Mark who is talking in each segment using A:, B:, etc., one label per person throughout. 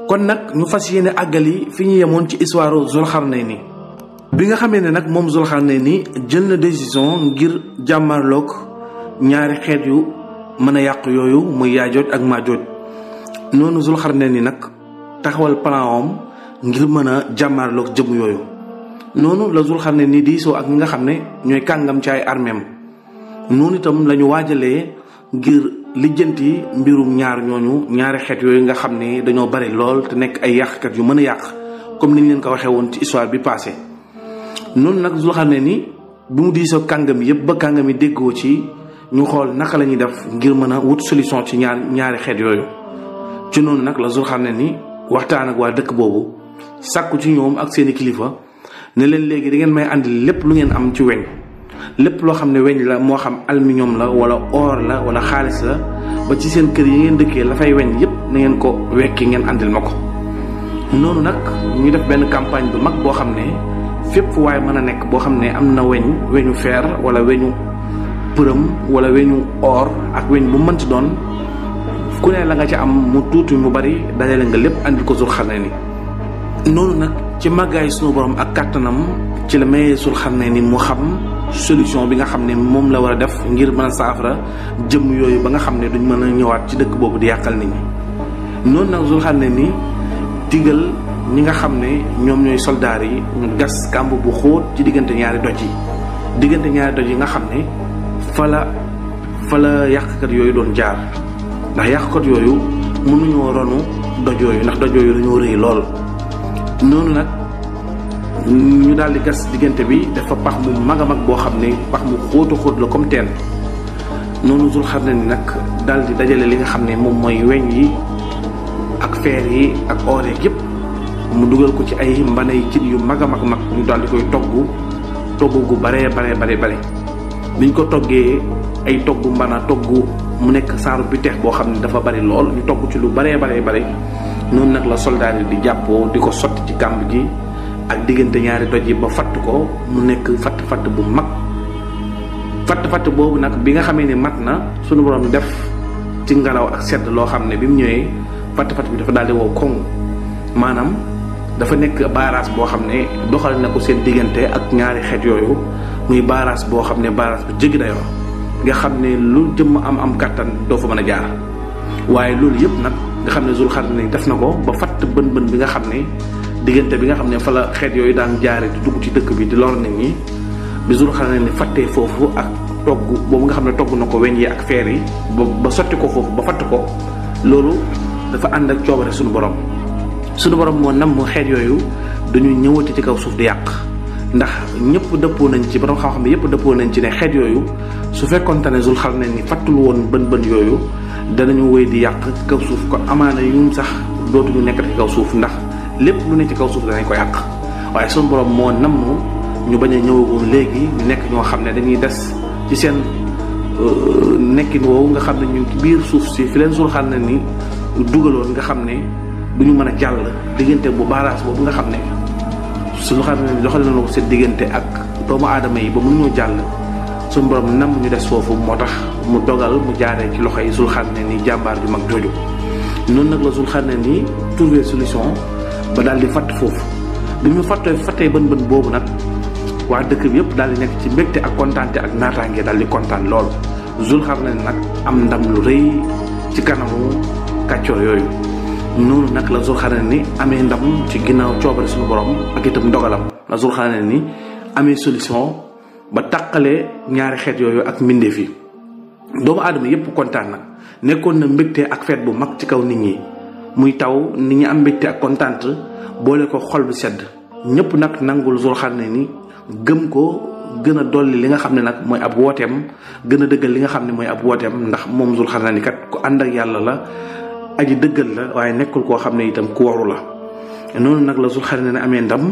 A: kon nag ñu fas yéene àggali fi ñu yemoon ci histoire Zulxarnayni bi nga xamee ne nag moom Zulxarnayni jël na décision ngir jàmmarloog ñaari xeet yu mën a yàq yooyu muy Yaajooj ak Maajooj noonu Zulxarnayni nag taxawal plan om ngir mën a jàmmarloog jëm yooyu noonu la Zulxarnayni diisoo ak ñi nga xam ne ñooy kàngam ci ay armeem noonu itam la ñu waajalee ngir lijjanti mbirum ñaari xeet yooyu nga xam ne dañoo bari lool te nekk ay yàqkat yu mën a yàq comme ni ñu leen ko waxee woon ci histoire bi passé noonu nag Zulxarnayni bi mu diisoo kàngam yëpp ba kàngam yi déggoo ci ñu xool naka la ñuy def ngir mën a wut solution ci ñaari xeet yooyu ci noonu nag la Zulxarnayni waxtaan ak waa dëkk boobu sàkku ci ñoom ak seeni kilifa ne leen léegi da ngeen may àndil lépp lu ngeen am ci weñ lépp loo xam ne weñ la moo xam aluminium la wala or la wala xaalis la ba ci seen kër yi ngeen dëkkee la fay weñ yépp na ngeen ko wekki ngeen àndil ma ko noonu nag ñu def benn campagne bu mag boo xam ne fépp fu waaye mën a nekk boo xam ne am na weñu fer wala weñu përëm wala weñu or ak weñ bu mënti doon ku ne la nga ci am mu tuuti mu bari dajale nga lépp àndil ko Zulxarnayni noonu nag ci màggaay sunu borom ak kàttanam ci la mayee Zulxarnayni mu xam solution bi nga xam ne moom la war a def ngir mën a saafara jëm yooyu ba nga xam ne duñ mën a ñëwaat ci dëkk boobu di yàqal nit ñi noonu nag Zulxarnayni digal ñi nga xam ne ñoom ñooy soldaar yi ñu gas kàmb bu xóot ci diggante ñaari doj yi nga xam ne fa la yàqkat yooyu doon jaar ndax yàqkat yooyu mënuñoo ronu doj yooyu ndax doj yooyu dañoo rëy lool noonu nag ñu daal di gas diggante bi dafa pax mu mag a mag boo xam ne pax mu xóotu xóot la comme teen noonu Zulxarnayni nag daal di dajale li nga xam ne moom mooy weñ yi ak feer yi ak or yëpp mu dugal ko ci ay mbanay cin yu mag a mag ñu daal di koy togg gu bare biñ ko toggee ay togg mbana mu nekk saaru bi teex boo xam ne dafa bari lool ñu togg ci lu bare noonu nag la soldat yi di jàppoo di ko sotti ci kàmb gi ak diggante ñaari doj yi ba fatt ko mu nekk fatt bu mag fatt boobu nag bi nga xamee ne mat na sunu borom def ci ngelaw ak sedd loo xam ne bi mu ñëwee fatt bi dafa daal di wow koŋ maanaam dafa nekk baaraas boo xam ne doxal na ko seen diggante ak ñaari xeet yooyu muy baaraas boo xam ne baaraas bu jéggi dayoo nga xam ne lu jëmm am kàttan doo fa mën a jaar waaye loolu yëpp nag nga xam ne Zulxarnayni def na ko ba fatt bën bi nga xam ne diggante bi nga xam ne fa la xeet yooyu daan jaare di dugg ci dëkk bi di lor nit ñi bi Zulxarnayni fattee foofu ak togg boobu nga xam ne togg na ko weñ yi ak feer yi ba sotti ko foofu ba fatt ko loolu dafa ànd ak coobare suñu borom moo nam xeet yooyu dañuy ñëwati ci kaw suuf di yàq ndax ñëpp dëppoo nañ ci borom xam-xam yëpp dëppoo nañ ci ne xeet yooyu su fekkoonte ne Zulxarnayni fattul woon bën yooyu danañu wéy di yàq ci kaw suuf ko amaana yum sax dootuñu nekk ci kaw suuf ndax lépp lu ne ci kaw suuf danañ ko yàq waaye suñu borom moo namm ñu bañ a ñëwagoon léegi ñu nekk ñoo xam ne dañuy des ci seen nekkin woowu nga xam ne ñu ci biir suuf si fi leen Zulxarnayni dugaloon nga xam ne duñu mën a jàll diggante bu baaraas boobu nga xam ne Zulxarnayni doxal na ko seen diggante ak doomu aadama yi ba mënuñoo jàll suñu borom namm ñu des foofu moo tax mu dogal mu jaaree ci loxo yi Zulxarnayni jàmbaar ju mag jooju noonu nag la Zulxarnayni trouver solution ba daal di fatt foofu bi mu fattee bën boobu nag waa dëkk bi yëpp daal di nekk ci mbégte ak kontaante ak naataange daal di kontaan lool Zulxarnayni nag am ndam lu rëy ci kanamu kàccoor yooyu noonu nag la Zulxarnayni amee ndam ci ginnaaw coobare suñu borom ak itam ndogalam la Zulxarnayni amee solution ba tàqale ñaari xeet yooyu ak mbindeef yi doomu aadama yëpp kontaan nag nekkoon na mbégte ak feet bu mag ci kaw nit ñi muy taw nit ñi am mbégte ak kontaan boole ko xol bu sedd ñëpp nag nangul Zulxarnayni gëm ko gën a dolli li nga xam ne nag mooy ab wooteem gën a dëggal li nga xam ne mooy ab wooteem ndax moom Zulxarnayni kat ku ànd ak yàlla la aji dëggal la waaye nekkul koo xam ne itam ku waru la noonu nag la Zulxarnayni amee ndam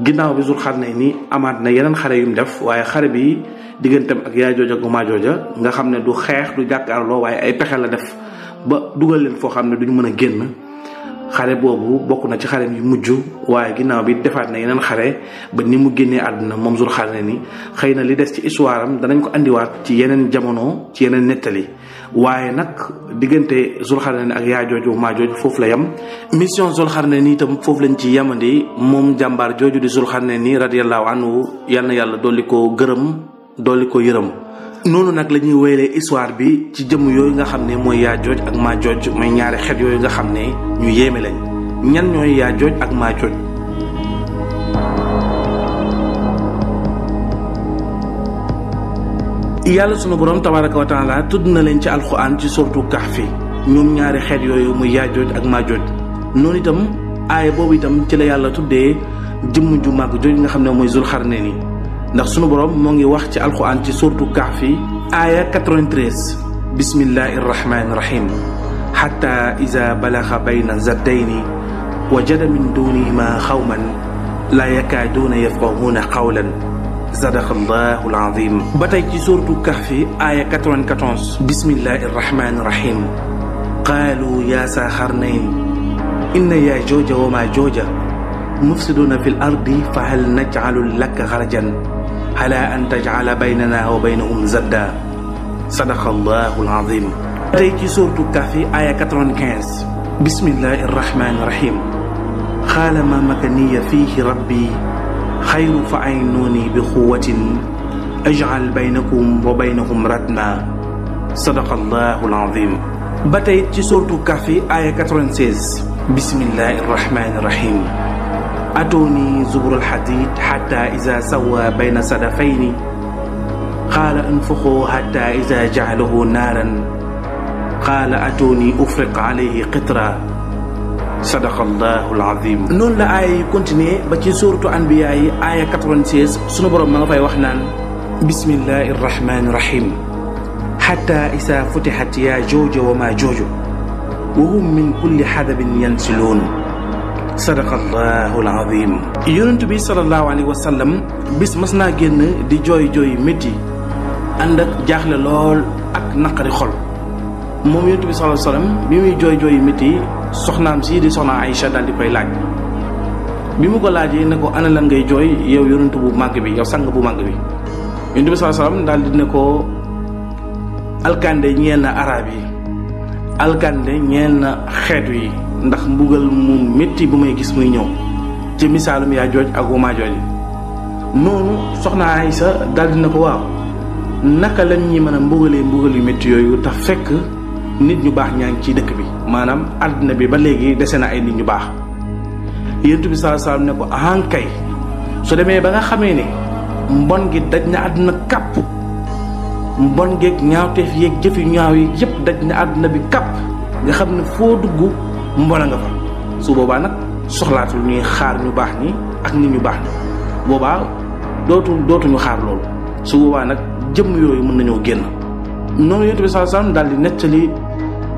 A: ginnaaw bi Zulxarnayni amaat na yeneen xare yu mu def waaye xare bi digganteem ak Yaajooj ak Maajooja nga xam ne du xeex du jàkkaarloo waaye ay pexe la def ba dugal leen foo xam ne duñu mën a génn xare boobu bokk na ci xare yu mujj waaye ginnaaw bi defaat na yeneen xare ba ni mu génnee àdduna moom Zulxarnayni xëy na li des ci histoire am danañ ko andiwaat ci yeneen jamono ci yeneen nettali waaye nag diggante Zulxarnayni ak Yaajooj wa Maajooj foofu la yem. mission Zulxarnayni itam foofu lañ ci yemandi moom jàmbaar jooju di Zulxarnayni radiyallahu anhu yal na yàlla dolli ko gërëm dolli ko yërëm. noonu nag la ñuy wéyalee histoire bi ci jëmm yooyu nga xam ne mooy Yaajooj ak Maajooj mooy ñaari xeet yooyu nga xam ne ñu yéeme lañ. ñan ñooy Yaajooj ak Maajooj. yàlla sunu borom tabaraka wa taala tudd na leen ci alxuraan ci sortu Kahfi ñoom ñaari xeet yooyu muy Yaajooj ak Maajooj. noonu itam aaya boobu itam ci la yàlla tuddee jëmm ju màgg jooju nga xam ne mooy Zulxarnayni ndax sunu borom moo ngi wax ci alxuraan ci sortu Kahfi aaya 93 bismillahi irrahmani irrahim xata ida balaxa bayna zaddayni wajada min dunihima xawman la yakaaduuna yafqahuuna qawlan sadaqa allahu alazim. ba tey ci sortu Kahfi aaya 94 bismillahi irrahmani irrahim qaalu ya saa xarnayn inna yaajuuja wa maajooja mufsiduuna fi l ardi fa hal najcalu laka xarajan ala an tajcala baynana wa baynahum zadda sadaqa allahu alazim. tey ci suuratu Kahfi aya 95 bismillahi arrahmani irrahim xaala ma makaniya fiihi rabbi xayru fa aynuuni bi quwatin ajcal baynakum wa baynahum radma sadaqa allahu alazim. ba tey ci suuratu Kahfi aya 96 bismillahi arrahmani irrahim atooni zubur alxadid xata ida sawa bayna sadafayni qaala anfuxoo xata ida jacalahu naaran qaala atooni ufriq alayhi qitra sadaqa allahu alazim. noonu la aaya yi continuer ba ci suuratu anbiya yi aaya 96 sunu borom ma nga fay wax naan bismillahi arrahmani irrahim xata ida futixat yaajuuja wa maajooja wa hum min kulli xadabin yansiluun sadaqa allahu alazim. yonent bi sallallahu alayhi wa sallam bis mas naa génn di jooy métti ànd ak jaaxle lool ak naqari xol moom yonent bi sallallahu alayhi wa sallam bi muy jooy métti soxnaam si di soxna Aïcha daal di koy laaj bi mu ko laajee ne ko ana lan ngay jooy yow yonent bu màgg bi yow sang bu màgg bi yonent bi sallallahu alayhi wa sallam daal di ne ko alkande ñeel na arab yi alkande ñeel na xeetu yi ndax mbugal mu métti bu may gis muy ñëw ci misaalum Yaajooj ak Maajooj noonu soxna Aysa daal dina ko waaw naka lañ ñi mën a mbugal yu métti yooyu tax fekk nit ñu baax ñaa ngi ci dëkk bi maanaam àddina bi ba léegi dese na ay nit ñu baax. Yonent bi sallallahu alayhi wasallam ne ko ahankay su demee ba nga xamee ne mbon gi daj na àddina kàpp mbon geeg ñaawteef yeeg jëf yu ñaaw yi yëpp daj na àddina bi kàpp nga xam ne foo dugg mbona nga fa su boobaa nag soxlaatul ñuy xaar ñu baax ñi ak nit ñu baax ñi boobaa dootuñu xaar loolu su boobaa nag jëmm yooyu mën nañoo génn. noonu Yonent bi sallallahu alayhi wasallam daal di nettali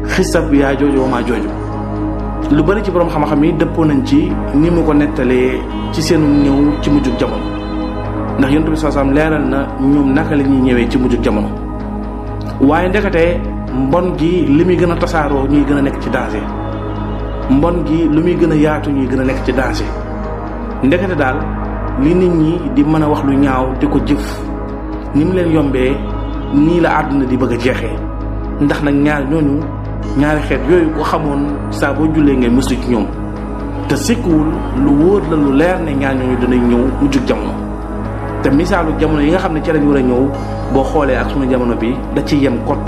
A: xisab Yaajooj wa Maajooj lu bari ci borom xam-xam yi dëppoo nañ ci ni mu ko nettalee ci seenu ñëw ci mujjug jamono ndax Yonent bi sallallahu alayhi wasallam leeral na ñoom naka la ñuy ñëwee ci mujjug jamono waaye ndekete mbon gi li muy gën a tasaaroo ñuy gën a nekk ci danger mbon gi lu muy gën a yaatu ñuy gën a nekk ci danger ndekete daal li nit ñi di mën a wax lu ñaaw di ko jëf ni mu leen yombee nii la àdduna di bëgg a jeexee ndax nag ñaari xeet yooyu ko xamoon saa boo jullee ngay muslu ci ñoom te sikkuwul lu wóor la lu leer ne ñaar ñooñu dinañ ñëw mujjug jamono te misaalu jamono yi nga xam ne ci lañ war a ñëw boo xoolee ak sunu jamono bi da ci yem kott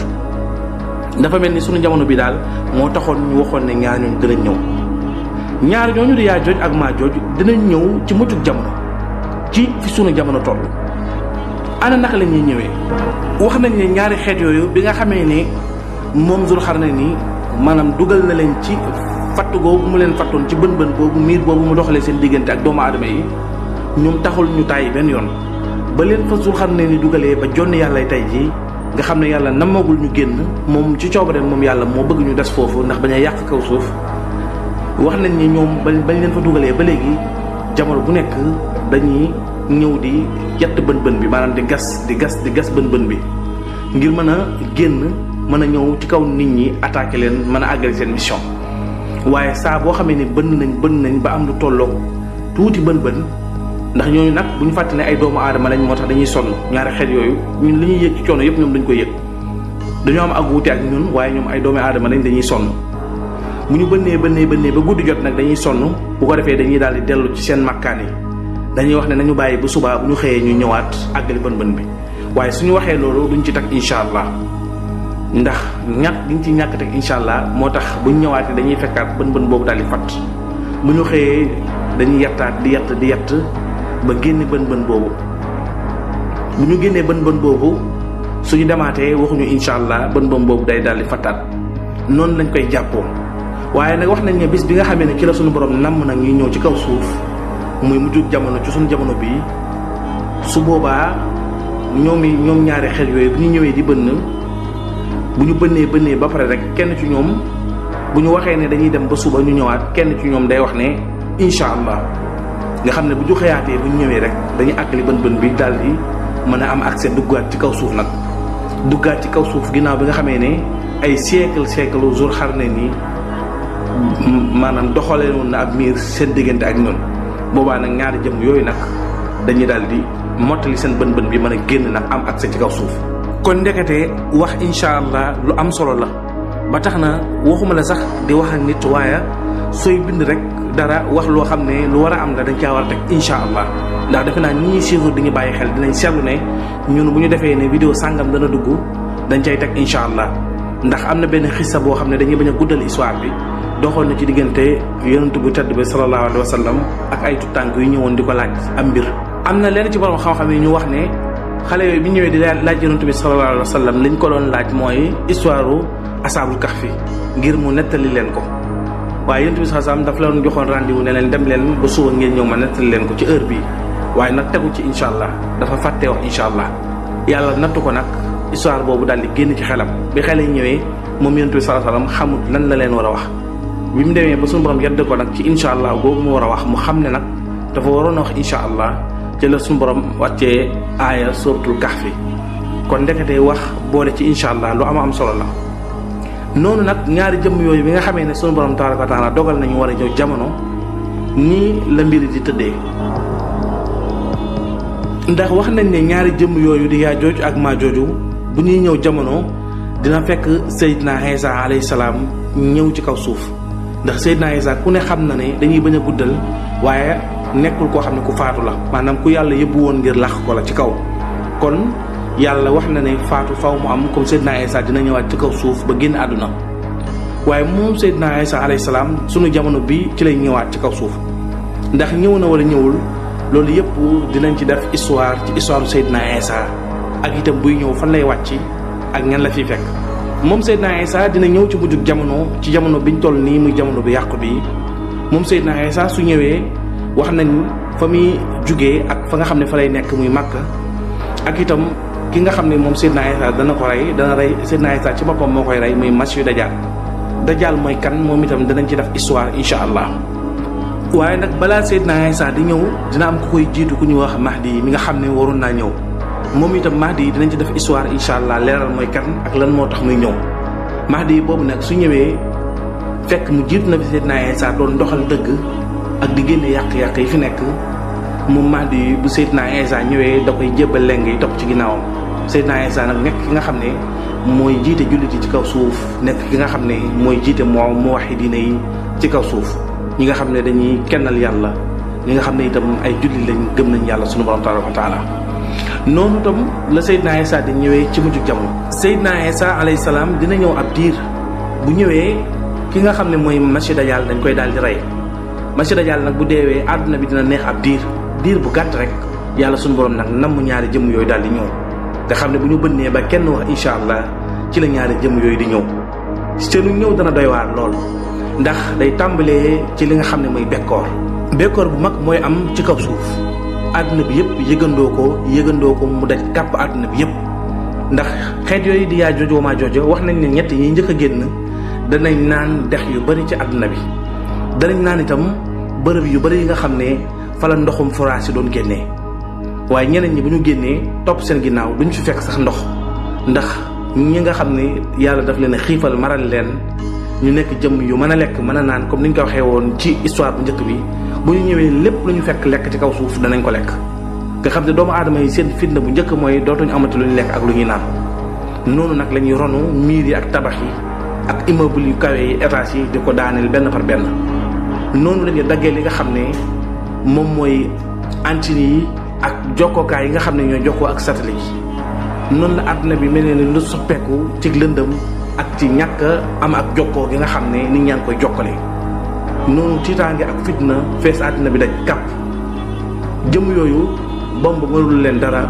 A: dafa mel ni sunu jamono bi daal moo taxoon ñu waxoon ne ñaar ñooñu dinañ ñëw ñaar ñooñu di Yaajooj ak Maajooj dinañ ñëw ci mujjug jamono ci fi sunu jamono toll. ana naka la ñuy ñëwee wax nañ ne ñaari xeet yooyu bi nga xamee ne moom Zulxarnayni maanaam dugal na leen ci fatt googu mu leen fattoon ci bën boobu miir boobu mu doxalee seen diggante ak doomu aadama yi ñoom taxul ñu tàyyi benn yoon ba leen fa Zulxarnayni dugalee ba jonn yàlla tey jii nga xam ne yàlla namagul ñu génn moom ci coobareen moom yàlla moo bëgg ñu des foofu ndax bañ a yàq kaw suuf wax nañ ni ñoom bañ leen fa dugalee ba léegi jamono bu nekk dañuy ñëw di yett bën bi maanaam di gas bën bi ngir mën a génn mën a ñëw ci kaw nit ñi attaqué leen mën a àggali seen mission waaye saa boo xamee ne bënn nañ ba am lu tolloog tuuti bën ndax ñooñu nag bu ñu fàtte ne ay doomu aadama lañ moo tax dañuy sonn ñaari xeet yooyu ñun li ñuy yëg ci coono yëpp ñoom dañ koy yëg dañoo am ak wuute ak ñun waaye ñoom ay doomu aadama lañ dañuy sonn bu ñu bënnee ba guddi jot nag dañuy sonn bu ko defee dañuy daal di dellu ci seen makkaan yi dañuy wax ne nañu bàyyi bu subaa bu ñu xëyee ñu ñëwaat àggali bën bi waaye suñu waxee loolu duñ ci teg incha allah ndax diñ ci ñàkk teg incha allah moo tax buñ ñëwaatee dañuy fekkaat bën boobu daal di fatt bu ñu xëyee dañuy yettaat di yett ba génne bën boobu bu ñu génnee bën boobu suñu demaatee waxuñu incha allah bën boobu day daal di fattaat noonu lañ koy jàppoo waaye nag wax nañ ne bis bi nga xamee ne ci la suñu borom namm nag ñuy ñëw ci kaw suuf muy mujjug jamono ci suñu jamono bii su boobaa ñoom ñaari xel yooyu bu ñu ñëwee di bënn bu ñu bënnee ba pare rek kenn ci ñoom bu ñu waxee ne dañuy dem ba suba ñu ñëwaat kenn ci ñoom day wax ne incha allah nga xam ne bu ñu xëyaatee bu ñu ñëwee rek dañuy àggali bën bi daal di mën a am accès duggaat ci kaw suuf nag duggaat ci kaw suuf ginnaaw bi nga xamee ne ay siècle Zul Qarnayni maanaam doxalee woon na ab miir seen diggante ak ñun boobaa nag ñaari jëm yooyu nag dañuy daal di mottali seen bën bi mën a génn nag am accès ci kaw suuf. kon ndekete wax incha allah lu am solo la ba tax na waxuma la sax di wax ak nit waaye sooy bind rek dara wax loo xam ne lu war a am la dañ caa war a teg incha allah ndax defe naa ñi ñuy suivre di ñu bàyyi xel dinañ seetlu ne ñun bu ñu defee ne vidéo sàngam dana dugg dañ cay teg incha allah ndax am na benn xissa boo xam ne dañuy bañ a guddal histoire bi doxoon na ci diggante yonent bu tedd bi sallallahu alayhi wa sallam ak ay tuttànk yu ñëwoon di ko laaj am mbir. am na leen ci borom xam-xam yi ñu wax ne xale yooyu bi ñëwee di laaj yonent bi sallallahu alayhi wa sallam liñ ko doon laaj mooy histoire asaabul kahfi ngir mu nettali leen ko waaye yonent bi sallallahu alayhi wa sallam daf leen joxoon rendez-vous ne leen dem leen ba suba ngeen ñëw ma nettali leen ko ci heure bii waaye nag tegu ci incha allah dafa fàttee wax incha allah yàlla nattu ko nag histoire boobu daal di génn ci xelam bi xale yi ñëwee moom yonent bi sallallahu alayhi wa sallam xamut lan la leen war a wax bi mu demee ba suñu borom yedd ko nag ci incha allah boobu mu war a wax mu xam ne nag dafa waroon a wax incha allah ci la suñu borom wàccee aaya suratul kahfi kon ndeketee wax boole ci incha allah lu am solo la. noonu nag ñaari jëmm yooyu bi nga xamee ne suñu borom tabaraka wa taala dogal nañu war a ñëw jamono nii la mbiri di tëddee ndax wax nañ ne ñaari jëmm yooyu di Yaajooj ak Maajooju bu ñuy ñëw jamono dina fekk Seydina Isa alayhi salaam ñëw ci kaw suuf ndax Seydina Isa ku ne xam na ne dañuy bañ a guddal waaye nekkul koo xam ne ku faatu la maanaam ku yàlla yëbbu woon ngir làq ko la ci kaw kon yàlla wax na ne faatu faw mu am comme Seydina Isa dina ñëwaat ci kaw suuf ba génn àdduna waaye moom Seydina Isa alayhi salaam sunu jamono bi ci lay ñëwaat ci kaw suuf ndax ñëw na wala ñëwul loolu yëpp dinañ ci def histoire ci histoire Seydina Isa ak itam buy ñëw fan lay wàcc ak ñan la fiy fekk moom Seydina Isa dina ñëw ci mujjug jamono ci jamono biñ toll nii muy jamono bi yàqu bi moom Seydina Isa su ñëwee wax nañ fa muy jugee ak fa nga xam ne fa lay nekk muy Makka ak itam ki nga xam ne moom Seydina Isa dana rey Seydina Isa ci boppam moo koy rey muy Masiihu Dajjal mooy kan moom itam danañ ci def histoire incha allah waaye nag balaa Seydina Isa di ñëw dina am ku koy jiitu ku ñuy wax Mahdi mi nga xam ne waroon naa ñëw moom itam Mahdi dinañ ci def histoire incha allah leeral mooy kan ak lan moo tax muy ñëw Mahdi boobu nag su ñëwee fekk mu jiitu na fi Seydina Isa doon doxal dëgg ak di génne yàq-yàq yi fi nekk moom Mahdi bu Seydina Isa ñëwee da koy jébbal leng yi topp ci ginnaawam Seydina Isa nag nekk ki nga xam ne mooy jiite jullit yi ci kaw suuf nekk ki nga xam ne mooy jiite muwahhidiina yi ci kaw suuf ñi nga xam ne dañuy kennal yàlla ñi nga xam ne itam ay jullit lañ gëm nañ yàlla sunu borom tabaaraka wa taala noonu itam la Seydina Isa di ñëwee ci mujj jamono Seydina Isa alayhi salaam dina ñëw ab diir bu ñëwee ki nga xam ne mooy Masiihu Dajjal dañ koy daal di rey Masiihu Dajjal nag bu deewee àdduna bi dina neex ab diir bu gàtt rek yàlla sunu borom nag namm ñaari jëmm yooyu daal di ñëw nga xam ne bu ñu bënnee ba kenn wax incha allah ci la ñaari jëmm yooyu di ñëw seenu ñëw dana doy waar lool ndax day tàmbalee ci li nga xam ne mooy bekkoor bu mag mooy am ci kaw suuf àdduna bi yëpp yëgandoo ko mu daj kàpp àdduna bi yëpp ndax xeet yooyu di Yaajooj wa Maajooj wax nañ ne ñett yi njëkk a génn danañ naan dex yu bari ci àdduna bi danañ naan itam bërëb yu bari yi nga xam ne fa la ndoxum forage yi doon génnee waaye ñeneen ñi bu ñu génnee topp seen ginnaaw duñ fi fekk sax ndox ndax ñi nga xam ne yàlla daf leen a xiifal maral leen ñu nekk jëmm yu mën a lekk mën a naan comme ni ñu ko waxee woon ci histoire bu njëkk bi bu ñu ñëwee lépp lu ñu fekk lekk ci kaw suuf danañ ko lekk nga xam ne doomu aadama yi seen fitna bu njëkk mooy dootuñu amati lu ñu lekk ak lu ñuy naan noonu nag la ñuy ronu miir yi ak tabax yi ak immeuble yu kawe yi étage yi di ko daaneel benn par benn noonu la ñuy daggee li nga xam ne moom mooy antenne yi ak jokkookaay yi nga xam ne ñoo jokkoo ak satellite yi noonu la àdduna bi mel ne lu soppeeku ci lëndëm ak ci ñàkk am ak jokkoo gi nga xam ne nit ñaa ngi koy jokkale noonu tiitaange ak fitna fees àdduna bi daj kàpp jëm yooyu bomb mënul leen dara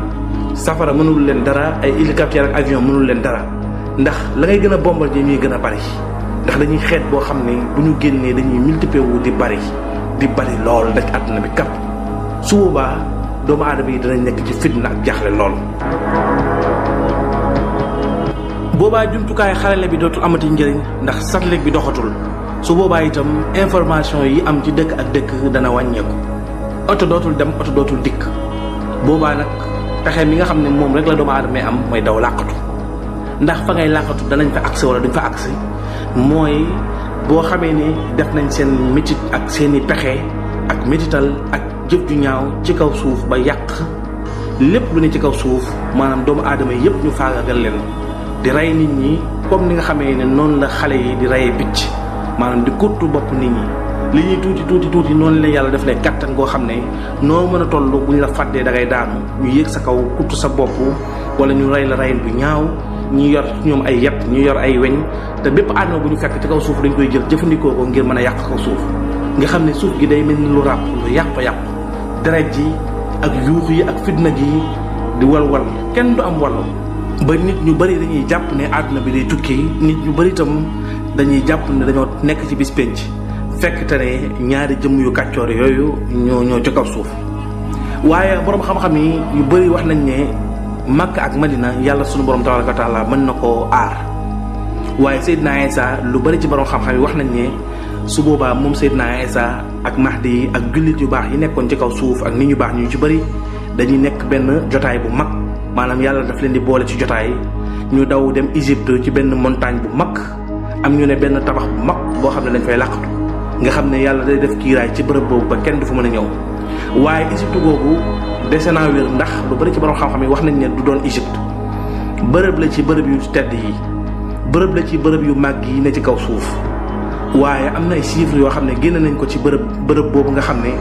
A: safara mënul leen dara ay hélicoptère ak avion mënul leen dara ndax la ngay gën a bombal ji ñuy gën a bari ndax dañuy xeet boo xam ne bu ñu génnee dañuy multiplier wu di bari lool daj àdduna bi kàpp su boobaa doomu aadama yi dinañ nekk ci fitna ak jaaxle lool. boobaa jumtukaayu xarale bi dootul amati njëriñ ndax satellite bi doxatul su boobaa itam information yi am ci dëkk ak dëkk dana wàññeeku oto dootul dem oto dootul dikk boobaa nag pexe mi nga xam ne moom rek la doomu aadama am mooy daw làqatu ndax fa ngay làqatu danañ fa agsi wala duñ fa agsi mooy boo xamee ni def nañ seen métit ak seeni pexe ak métital ak jëf ju ñaaw ci kaw suuf ba yàq lépp lu ne ci kaw suuf maanaam doomu aadama yépp ñu faagagal leen di rey nit ñi comme ni nga xamee ne noonu la xale yi di reyee picc maanaam di kuttu bopp nit ñi li ñuy tuuti noonu la yàlla def lay kattan goo xam ne noo mën a toll bu ñu la fàddee da ngay daanu ñu yéeg sa kaw kuttu sa bopp wala ñu rey la reyin bu ñaaw ñu yor ñoom ay yet ñu yor ay weñ te bépp àdduna bu ñu fekk ci kaw suuf dañ koy jël jëfandikoo ko ngir mën a yàq kaw suuf nga xam ne suuf gi day mel ni lu ràpp lu yàqu deret ji ak yuux yi ak fitna gi di walwal kenn du am wallu ba nit ñu bari dañuy jàpp ne àdduna bi day tukki nit ñu bari itam dañuy jàpp ne dañoo nekk ci bis penc fekk te ne ñaari jëmm yu kàccoor yooyu ñoo ci kaw suuf waaye borom xam-xam yi yu bari wax nañ ne Makka ak Madina yàlla sunu borom tabaaraka wa taala mën na koo aar waaye Seydina Isa lu bari ci borom xam-xam yi wax nañ ne su boobaa moom Seydina Isa ak Mahdi ak jullit yu baax yi nekkoon ci kaw suuf ak nit ñu baax ñu ci bari dañuy nekk benn jotaay bu mag maanaam yàlla daf leen di boole ci jotaay ñu daw dem Égypte ci benn montagne bu mag am ñu ne benn tabax bu mag boo xam ne dañ fay làqatu nga xam ne yàlla day def kiiraay ci bërëb boobu ba kenn du fa mën a ñëw waaye Égypte googu dese naa wér ndax lu bari ci borom xam-xam yi wax nañ ne du doon Égypte bërëb la ci bërëb yu tedd yi bërëb la ci bërëb yu màgg yi ne ci kaw suuf waaye am na ay chiffres yoo xam ne génn nañ ko ci bërëb boobu nga xam ne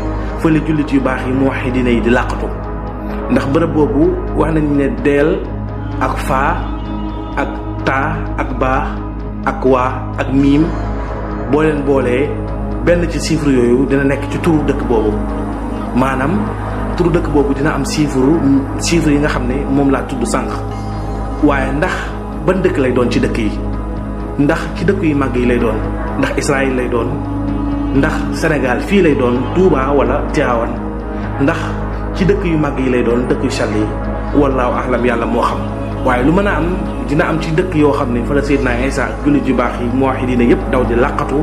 A: fa la jullit yu baax yi muwahhidiina yi di làqatu ndax bërëb boobu wax nañ ne deel ak faa ak taa ak baa ak waa ak miim boo leen boolee benn ci chiffre yooyu dina nekk ci turu dëkk boobu maanaam turu dëkk boobu dina am chiffre yi nga xam ne moom laa tudd sànq waaye ndax ban dëkk lay doon ci dëkk yi ndax ci dëkk yu màgg yi lay doon ndax Israël lay doon ndax Sénégal fii lay doon Touba wala Tivaouane ndax ci dëkk yu màgg yi lay doon dëkk yu sell yi wallaahu ahlam yàlla moo xam waaye lu mën a am dina am ci dëkk yoo xam ne fa la Seydina Isa ak jullit yu baax yi muwahhidiina yépp daw di làqatu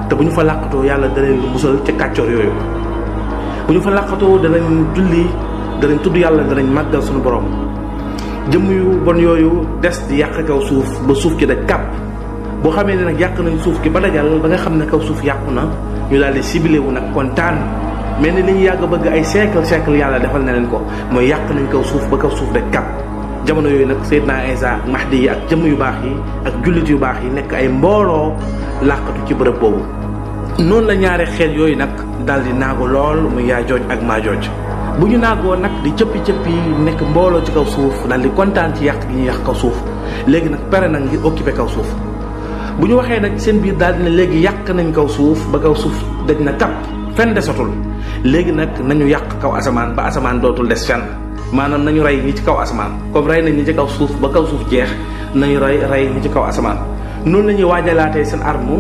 A: te bu ñu fa làqatoo yàlla danañ lu musal ca kàccoor yooyu bu ñu fa làqatoo danañ julli danañ tudd yàlla danañ màggal suñu borom jëmm yu bon yooyu des di yàq kaw suuf ba suuf ki daj kàpp boo xamee ne nag yàq nañ suuf ki ba dajal ba nga xam ne kaw suuf yàqu na ñu daal di ciblé wu nag kontaan mel ni li ñu yàgg bëgg ay siècle yàlla defal na leen ko mooy yàq nañ kaw suuf ba kaw suuf daj kàpp jamono yooyu nag Seydina Isa ak Mahdi yi ak jëmm yu baax yi ak jullit yu baax yi nekk ay mbooloo làqatu ci bërëb boobu noonu la ñaari xeet yooyu nag daal di naagu lool muy Yaajooj ak Maajooj bu ñu naagoo nag di cëppi nekk mbooloo ci kaw suuf daal di kontaan ci yàq gi ñuy yàq kaw suuf léegi nag pare nag ngir occuper kaw suuf bu ñu waxee nag seen biir daal dina léegi yàq nañ kaw suuf ba kaw suuf daj na kàpp fenn desatul léegi nag nañu yàq kaw asamaan ba asamaan dootul des fenn maanaam nañu rey ñi ci kaw asamaan comme rey nañ ñi ci kaw suuf ba kaw suuf jeex nañu rey ñi ci kaw asamaan noonu la ñuy waajalaatee seen arme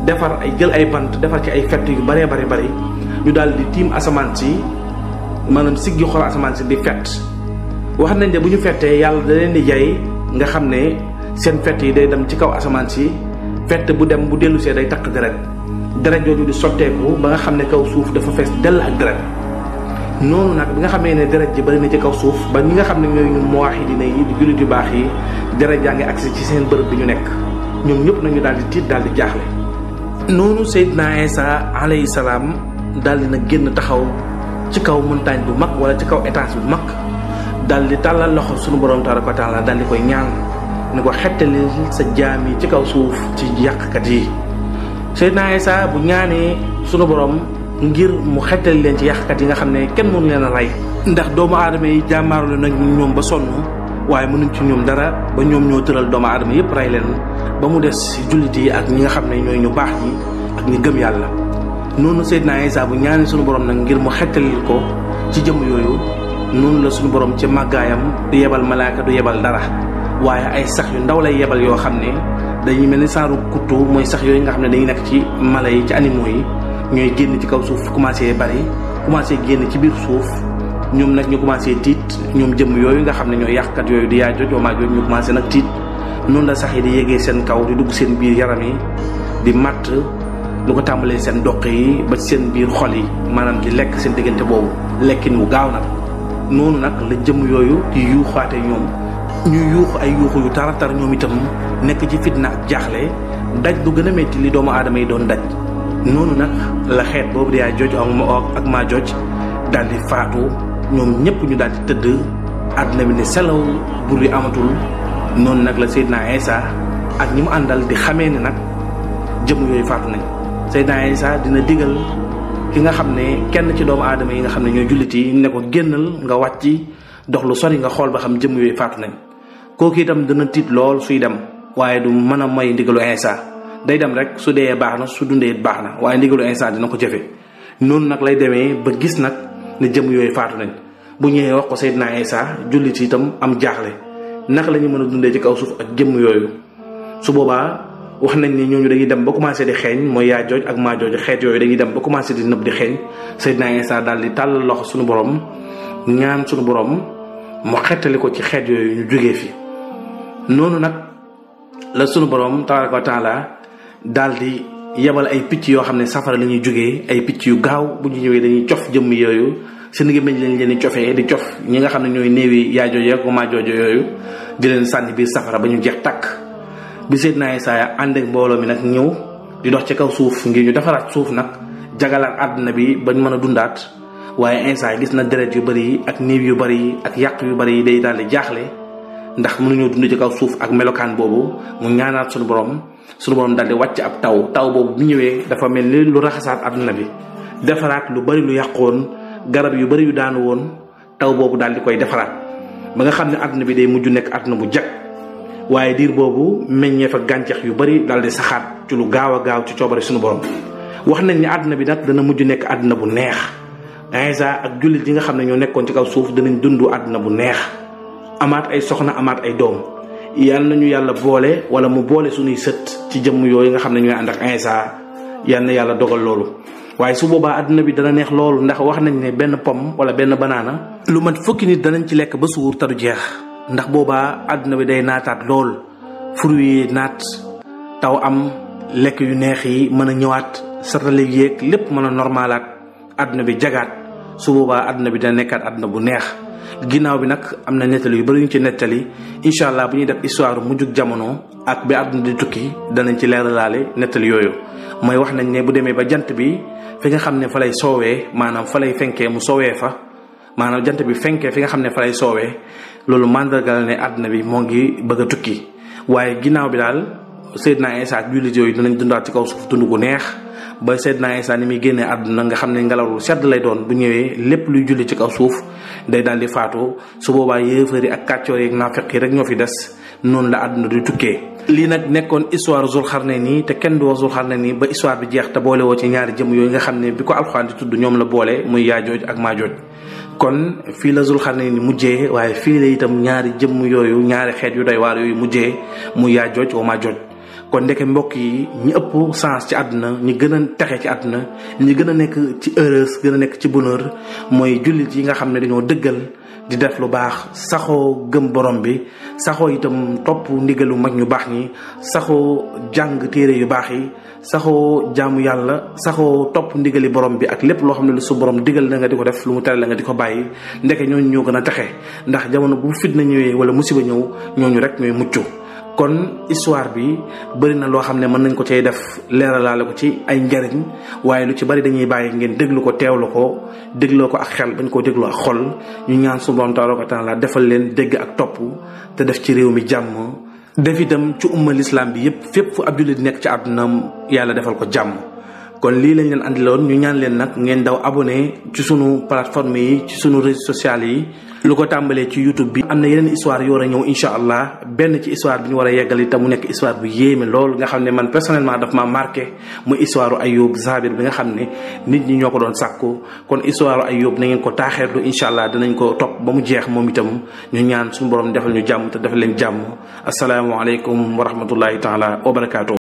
A: defar ay jël ay bant defar ci ay fett yu bëree bëri ñu daal di tiim asamaan si maanaam siggi xool asamaan si di fett wax nañ ne bu ñu fettee yàlla da leen di jay nga xam ne seen fett yi day dem ci kaw asamaan si fett bu dem bu dellu see day takk deret jooju di sotteeku ba nga xam ne kaw suuf dafa fees dell ak deret noonu nag bi nga xamee ne deret ji bari na ci kaw suuf ba ñi nga xam ne ñooy ñu muwahhidiina yi di jullit yu baax yi deret jaa ngi agsi ci seen bërëb bi ñu nekk ñoom ñëpp nañu daal di tiit daal di jaaxle. noonu Seydina Isa alayhi salaam daal di na génn taxaw ci kaw montagne bu mag wala ci kaw étage bu mag daal di tàllal loxo sunu borom tabaaraka wa taala daal di koy ñaan ni ko xettali sa jaam yi ci kaw suuf ci yàqkat yi. Seydina Isa bu ñaanee sunu borom ngir mu xettali leen ci yàqkat yi nga xam ne kenn mënu leen a rey ndax doomu aadama yi jàmmaarlu nañ ñoom ba sonn waaye mënuñ ci ñoom dara ba ñoom ñoo tëral doomu aadama yëpp rey leen ba mu des jullit yi ak ñi nga xam ne ñooy ñu baax ñi ak ñi gëm yàlla. noonu Seydina Isa bu ñaanee sunu borom nag ngir mu xettali ko ci jëmm yooyu noonu la sunu borom ci màggaayam du yebal malaaka du yebal dara waaye ay sax yu ndaw lay yebal yoo xam ne dañuy mel ni saaru kuttu mooy sax yooyu nga xam ne dañuy nekk ci mala yi ci animaux yi ñooy génn ci kaw suuf commencé bari commencé génn ci biir suuf ñoom nag ñu commencé tiit ñoom jëmm yooyu nga xam ne ñooy yàqkat yooyu di Yaajuuj wa Maajuuj ñu commencé nag tiit noonu la sax yi di yéegee seen kaw di dugg seen biir yaram yi di matt lu ko tàmbalee seen doq yi ba seen biir xol yi maanaam di lekk seen diggante boobu lekkin wu gaaw nag noonu nag la jëmm yooyu di yuuxaate ñoom ñu yuuxu ay yuuxu yu taratar ñoom itam nekk ci fitna ak jaaxle daj lu gën a métti li doomu aadama yi doon daj noonu nag la xeet boobu di Yaajuuj ak Maajuuj daal di faatu ñoom ñëpp ñu daal di tëdd àdduna bi ne selaw bur yi amatul noonu nag la Seydina Isa ak ñi mu àndal di xamee ne nag jëmm yooyu faatu nañ. Seydina Isa dina digal ki nga xam ne kenn ci doomu aadama yi nga xam ne ñooy jullit yi ne ko génnal nga wàcc dox lu sori nga xool ba xam jëmm yooyu faatu nañ kooku itam dina tiit lool suy dem waaye du mën a moy ndigalu Isa day dem rek su dee baax na su dundee baax na waaye ndigalu Isa dina ko jëfe noonu nag lay demee ba gis nag ne jëmm yooyu faatu nañ bu ñëwee wax ko Seydina Isa jullit itam am jaaxle naka la ñu mën a dundee ci kaw suuf ak jëmm yooyu su boobaa wax nañ ni ñooñu dañuy dem ba commencé di xeeñ mooy Yaajuuj ak Maajuuj xeet yooyu dañuy dem ba commencé di nëb di xeeñ Seydina Isa daal di tàll loxo suñu borom ñaan suñu borom mu xettali ko ci xeet yooyu ñu jógee fi noonu nag la suñu borom tabaaraka wa taala daal di yebal ay picc yoo xam ne safara la ñuy jógee ay picc yu gaaw bu ñu ñëwee dañuy cof jëmm yooyu seen gémmiñ lañ leen di cofee di cof ñi nga xam ne ñooy néewi Yaajuuj ak Maajuuj yooyu di leen sànni biir safara ba ñu jeex takk. bi Seydina Isa ànd ak mbooloo mi nag ñëw di dox ci kaw suuf ngir ñu defaraat suuf nag jagalaat àdduna bi bañ mën a dundaat waaye Isa gis na deret yu bëri yi ak néew yu bëri yi ak yàq yu bëri yi day daal di jaaxle ndax mënuñoo dund ci kaw suuf ak melokaan boobu mu ñaanaat suñu borom daal di wàcc ab taw boobu bu ñëwee dafa mel ni lu raxasaat àdduna bi defaraat lu bëri lu yàqoon garab yu bëri yu daanu woon taw boobu daal di koy defaraat ba nga xam ne àdduna bi day mujj nekk àdduna bu jag waaye diir boobu meññeef ak gàncax yu bari daal di saxaat ci lu gaaw a gaaw ci coobare suñu borom wax nañ ni àdduna bi nag dana mujj nekk àdduna bu neex Isa ak jullit yi nga xam ne ñoo nekkoon ci kaw suuf danañ dund àdduna bu neex amaat ay soxna amaat ay doom yal nañu yàlla boole wala mu boole suñuy sët ci jëmm yooyu nga xam ne ñooy ànd ak Isa yal na yàlla dogal loolu waaye su boobaa àdduna bi dana neex loolu ndax wax nañ ne benn pomme wala benn banaana lu mat fukki nit danañ ci lekk ba suur te du jeex ndax boobaa àdduna bi day naataat lool fruit yi naat taw am lekk yu neex yi mën a ñëwaat satale yéeg lépp mën a normalaat àdduna bi jagaat su boobaa àdduna bi dina nekkaat àdduna bu neex ginnaaw bi nag am na nettali yu bari ñu ci nettali incha allah bu ñuy def histoire mujjug jamono ak bi àdduna di tukki danañ ci leeralaale nettali yooyu mooy wax nañ ne bu demee ba jant bi fi nga xam ne fa lay soowee maanaam fa lay fenkee mu soowee fa maanaam jant bi fenkee fi nga xam ne fa lay soowee loolu mandargal ne àdduna bi moo ngi bëgg a tukki waaye ginnaaw bi daal Seydina Isa ak jullit yooyu dinañ dundaat ci kaw suuf dund gu neex ba Seydina Isa ni muy génnee àdduna nga xam ne ngelaw lu sedd lay doon bu ñëwee lépp luy julli ci kaw suuf day daal di faatu su boobaa yéefar yi ak kàccoor yi ak naafeq yi rek ñoo fi des noonu la àdduna di tukkee. lii nag nekkoon histoire Zulxarnayni te kenn du wax Zulxarnayni ba histoire bi jeex te boole woo ci ñaari jëm yooyu nga xam ne bi ko alxuraan di tudd ñoom la boole muy Yaajuuj ak Maajuuj kon fii la Zulxarnayni mujjee waaye fii la itam ñaari jëmm yooyu ñaari xeet yu doy waar yooyu mujjee muy Yaajuuj wa Maajuuj kon ndeke mbokk yi ñi ëpp sens ci àdduna ñi gën a texe ci àdduna ñi gën a nekk ci heureuse gën a nekk ci bonheur mooy jullit yi nga xam ne dañoo dëggal di def lu baax saxoo gëm borom bi saxoo itam topp ndigalu mag ñu baax ñi saxoo jàng téere yu baax yi saxoo jaamu yàlla saxoo topp ndigali borom bi ak lépp loo xam ne lu su borom digal na nga di ko def lu mu tere la nga di ko bàyyi ndeke ñooñu ñoo gën a texe ndax jamono bu fitna ñëwee wala musiba ñëw ñooñu rek ñooy mucc kon histoire bi bëri na loo xam ne mën nañ ko cay def leeralaale ko ci ay njariñ waaye lu ci bari dañuy bàyyi ngeen déglu ko teewlu ko dégloo ko ak xel bañ koo déglu ak xol ñu ñaan suñu borom tabaaraka wa taala defal leen dégg ak topp te def ci réew mi jàmm def itam ci umma l'islam bi yépp fépp fu ab jullit nekk ci àdduna yàlla defal ko jàmm. kon lii lañ leen andiloon ñu ñaan leen nag ngeen daw abonné ci sunu plateforme yi ci sunu réseaux sociaux yi lu ko tàmbalee ci YouTube bi am na yeneen histoire yu war a ñëw incha allah benn ci histoire bi ñu war a yeggali te mu nekk histoire bu yéeme lool nga xam ne man personnellement daf ma marqué muy histoire Ayoub Zabir bi nga xam ne nit ñi ñoo ko doon sàkku kon histoire Ayoub na ngeen ko taaxeerlu incha allah dinañ ko topp ba mu jeex moom itam ñu ñaan suñu borom defal ñu jàmm te defal leen jàmm asalaamaaleykum wa rahmatullahi taala wa barakaatu.